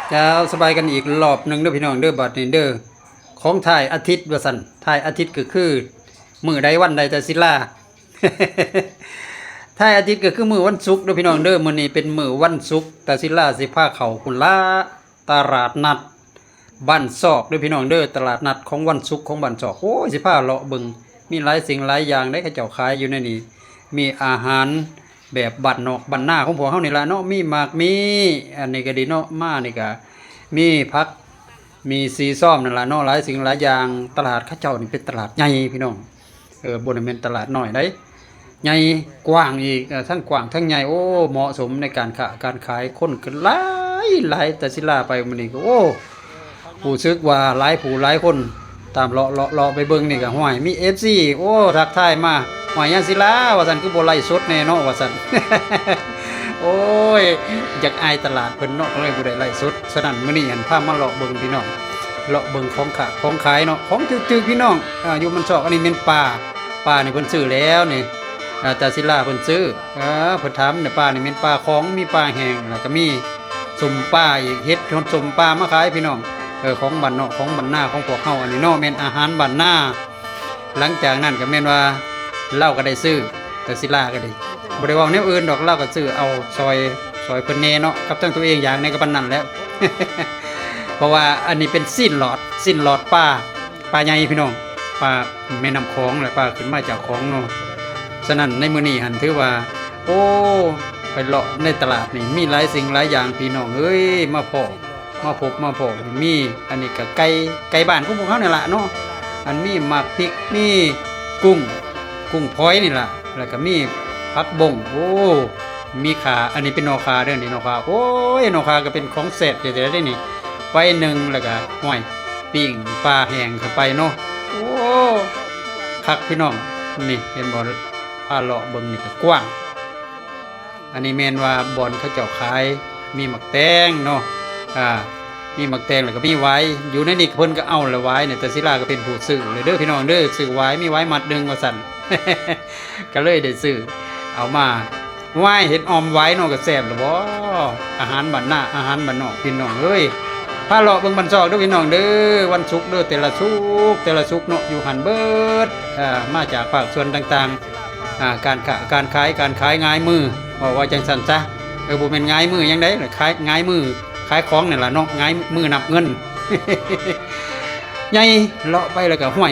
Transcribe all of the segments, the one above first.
ເຈົ້າ ສະບາຍກັນອີກລອບໜຶ່ງເດີພີ່ນ້ອງເດີ ບາດນີ້ເດີ ຂອງທ້າຍອາທິດວ່າຊັ້ນ ທ້າຍອາທິດກໍຄືມື້ໃດວັນໃດ ຕາສິລາ ທ້າຍອາທິດກໍຄືມື້ວັນສຸກເດີພີ່ນ້ອງເດີ ມື້ນີ້ເປັນມື້ວັນສຸກ ຕາສິລາຊິພາເຂົ້າພຸ້ນລະ ຕະຫຼາດນັດບ້ານຊອກເດີພີ່ນ້ອງເດີ ຕະຫຼາດນັດຂອງວັນສຸກຂອງບ້ານຊອກ ໂອ້ຍ ຊິພາເລາະເບິ່ງ ມີຫຼາຍສິ່ງຫຼາຍຢ່າງເດ້ ເຂົາເຈົ້າຂາຍຢູ່ໃນນີ້ ມີອາຫານ ແບບບ້ານນອກບ້ານນາຂອງພວກເຮົານີ້ລະເນາະ ມີໝາກມີ ອັນນີ້ກໍດີເນາະ ມານີ້ກໍມີຜັກ ມີສີຊອມນັ້ນລະເນາະ ຫຼາຍສິ່ງຫຼາຍຢ່າງ ຕະຫຼາດເຂົາເຈົ້ານີ້ເປັນຕະຫຼາດໃຫຍ່ພີ່ນ້ອງ ເອີ ບໍ່ໄດ້ແມ່ນຕະຫຼາດນ້ອຍໃດ ໃຫຍ່ກວ້າງອີກ ເອີ ທັງກວ້າງທັງໃຫຍ່ ໂອ້ ເໝາະສົມໃນການຄ້າການຂາຍ ຄົນກໍຫຼາຍໆ ຕາສິລາໄປມື້ນີ້ກໍ ໂອ້ ຮູ້ສຶກວ່າຫຼາຍຜູ້ຫຼາຍຄົນ ຕາມເລາະເລາະເລາະໄປເບິ່ງນີ້ກໍ ຫ້ວຍ ມີເອັຟຊີ ໂອ້ ທັກທາຍມາ ຫ້ວຍ ຍາສິລາ ວ່າຊັ້ນ ຄືບໍ່ໄລຟ໌ສົດແດ່ເນາະ ວ່າຊັ້ນ ໂອ້ຍ ຢາກອາຍຕະຫຼາດເພິ່ນເນາະ ກໍເລີຍບໍ່ໄດ້ໄລຟ໌ສົດ ສະນັ້ນ ມື້ນີ້ຫັ້ນພາມາເລາະເບິ່ງພີ່ນ້ອງ ເລາະເບິ່ງຂອງຂາ ຂອງຂາຍເນາະ ຂອງຖືກໆ ພີ່ນ້ອງ ອາ ຢູ່ມັນຊອກ ອັນນີ້ແມ່ນປາ ປານີ້ເພິ່ນຊື້ແລ້ວນີ້ ອາ ຕາສິລາເພິ່ນຊື້ ເອີ ເພິ່ນຖາມ ປານີ້ແມ່ນປາຂອງ ມີປາແຫ້ງ ແລ້ວກໍມີສົ້ມປາອີກ ເຮັດຮອດສົ້ມປາມາຂາຍພີ່ນ້ອງ ເອີ ຂອງບ້ານນອກຂອງບ້ານນາຂອງພວກເຮົາ ອັນນີ້ເນາະ ແມ່ນອາຫານບ້ານນາ ຫຼັງຈາກນັ້ນກໍແມ່ນວ່າລາວກໍໄດ້ຊື້ ຕາສິລາກໍດີ ບໍ່ໄດ້ເວົ້າແນວອື່ນດອກ ລາວກໍຊື້ເອົາຊ່ອຍ ຊ່ອຍເພິ່ນແດ່ເນາະ ກັບທັງຕົວເອງຢາກແດ່ກໍປານນັ້ນແຫຼະ ເພາະວ່າອັນນີ້ເປັນຊີ້ນຫຼອດ ຊີ້ນຫຼອດປາ ປາໃຫຍ່ພີ່ນ້ອງ ປາແມ່ນ້ຳຂອງ ແລະ ປາຂຶ້ນມາຈາກຂອງເນາະ ສະນັ້ນໃນມື້ນີ້ຫັ້ນຖືວ່າ ໂອ້ ໄປເລາະໃນຕະຫຼາດນີ້ ມີຫຼາຍສິ່ງຫຼາຍຢ່າງພີ່ນ້ອງເອີຍ ມາພໍ້ ມາພົບມາພໍ້ ມີ ອັນນີ້ກໍໄກ່ ໄກ່ບ້ານຂອງພວກເຮົານີ້ລະເນາະ ອັນມີໝາກພິກ ມີກຸ້ງ ກຸ້ງພອຍນີ້ລະ ແລ້ວກໍມີຜັກບົ້ງ ໂອ້ ມີຂ່າ ອັນນີ້ເປັນໜໍ່ຂ່າເດີ ນີ້ໜໍ່ຂ່າ ໂອ້ຍ ໜໍ່ຂ່າກໍເປັນຂອງແຊບແທ້ໆເດ້ນີ້ ໄປໜຶ້ງ ແລ້ວກໍ ຫ້ວຍ ປີ້ງປາແຫ້ງເຂົ້າໄປເນາະ ໂອ້ ຄັກພີ່ນ້ອງ ນີ້ເຫັນບໍ່ ພາເລາະເບິ່ງນີ້ກໍກວ້າງ ອັນນີ້ແມ່ນວ່າບ່ອນເຂົາເຈົ້າຂາຍ ມີໝາກແຕງເນາະ ອ່າ ມີໝາກແຕງ ແລ້ວກໍມີຫວາຍ ຢູ່ໃນນີ້ເພິ່ນກໍເອົາແຫຼະ ຫວາຍນີ້ ຕາສິລາກໍເປັນຜູ້ຊື້ເລີຍເດີພີ່ນ້ອງເດີ ຊື້ຫວາຍ ມີຫວາຍມັດໜຶ່ງວ່າຊັ້ນ ກໍເລີຍໄດ້ຊື້ເອົາມາ ຫວາຍ ເຮັດອ່ອມຫວາຍເນາະ ກໍແຊບແລ້ວບໍ ອາຫານບ້ານນາ ອາຫານບ້ານນອກ ພີ່ນ້ອງເອີຍ ພາເລາະເບິ່ງບ້ານຊອກເດີພີ່ນ້ອງເດີ ວັນສຸກເດີ ແຕ່ລະສຸກ ແຕ່ລະສຸກເນາະ ຢູ່ຫັ້ນເບີດ ເອີ ມາຈາກພາກສ່ວນຕ່າງໆ ອ່າ ການຄ້າການຂາຍ ການຂາຍຫງາຍມື ເວົ້າວ່າຈັ່ງຊັ້ນຊະ ເອີ ບໍ່ແມ່ນຫງາຍມືຫຍັງໃດ ຂາຍຫງາຍມືຂາຍຂອງນີ້ລະເນາະ ຫງາຍມືນັບເງິນ ໃຫຍ່ ເລາະໄປແລ້ວກໍ ຫ້ວຍ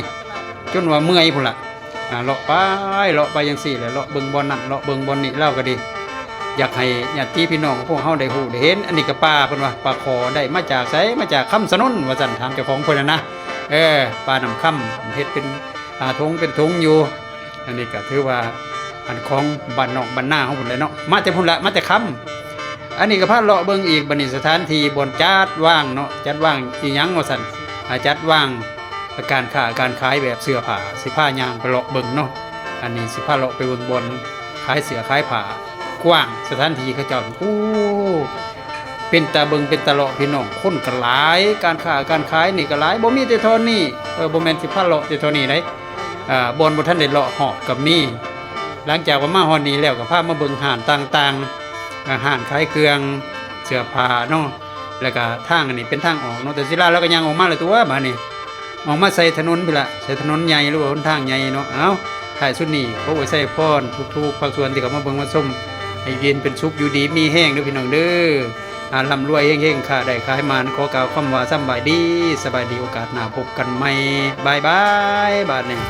ຈົນວ່າເມື່ອຍພຸ້ນລະ ອ່າ ເລາະໄປ ເລາະໄປຈັ່ງຊີ້ແຫຼະ ເລາະເບິ່ງບ່ອນນັ້ນ ເລາະເບິ່ງບ່ອນນີ້ ລາວກໍດີ ຢາກໃຫ້ຍາດຕິພີ່ນ້ອງຂອງພວກເຮົາໄດ້ຮູ້ໄດ້ເຫັນ ອັນນີ້ກໍປາ ເພິ່ນວ່າປາຂໍໄດ້ມາຈາກໃສ ມາຈາກຄຳສະໜົນ ວ່າຊັ້ນ ຖາມເຈົ້າຂອງເພິ່ນຫັ້ນນະ ເອີ ປານ້ຳຄຳ ເຮັດເປັນ ອ່າ ຖົງເປັນຖົງຢູ່ ອັນນີ້ກໍຖືວ່າອັນຂອງບ້ານນອກບ້ານນາເຮົາພຸ້ນແຫຼະເນາະ ມາແຕ່ພຸ້ນລະ ມາແຕ່ຄຳ ອັນນີ້ກໍພາເລາະເບິ່ງອີກ ບັດນີ້ສະຖານທີ່ບ່ອນຈັດວາງເນາະ ຈັດວາງອີ່ຫຍັງວ່າຊັ້ນ ອ່າ ຈັດວາງການຄ້າການຂາຍແບບເສື້ອຜ້າ ຊິພາຍ່າງໄປເລາະເບິ່ງເນາະ ອັນນີ້ຊິພາເລາະໄປເບິ່ງບ່ອນຂາຍເສື້ອຂາຍຜ້າ ກວ້າງ ສະຖານທີ່ເຂົາເຈົ້າ ໂອ້ ເປັນຕາເບິ່ງເປັນຕາເລາະພີ່ນ້ອງ ຄົນກໍຫຼາຍ ການຄ້າການຂາຍນີ້ກໍຫຼາຍ ບໍ່ມີແຕ່ເທົ່ານີ້ ເອີ ບໍ່ແມ່ນຊິພາເລາະແຕ່ເທົ່ານີ້ໃດ ອ່າ ບ່ອນບໍ່ທັນໄດ້ເລາະຮອດກໍມີ ຫຼັງຈາກວ່າມາຮອດນີ້ແລ້ວກໍພາມາເບິ່ງຮ້ານຕ່າງໆ ອ່າ ຮ້ານຂາຍເຄື່ອງ ເສື້ອຜ້າເນາະ ແລ້ວກໍທາງອັນນີ້ເປັນທາງອອກເນາະ ແຕ່ສິລາລາວກໍຍ່າງອອກມາແລ້ວຕົວະ ບາດນີ້ ອອກມາໃສ່ຖະໜົນພຸ້ນລະ ໃສ່ຖະໜົນໃຫຍ່ ຫຼືວ່າຫົນທາງໃຫຍ່ເນາະ ເອົ້າ ທ້າຍສຸດນີ້ ຂໍອວຍໄຊພອນທຸກໆພາກສ່ວນທີ່ເຂົ້າມາເບິ່ງມາຊົມ ໃຫ້ຢູ່ເຢັນເປັນສຸກ ຢູ່ດີມີແຮງເດີພີ່ນ້ອງເດີ ອ່າ ລ່ຳລວຍເຮງໆ ຄ້າໄດ້ຂາຍໝານ ຂໍກ່າວຄຳວ່າສຳບາຍດີ ສະບາຍດີ ໂອກາດໜ້າພົບກັນໃໝ່ ບາຍບາຍ ບາດນີ້.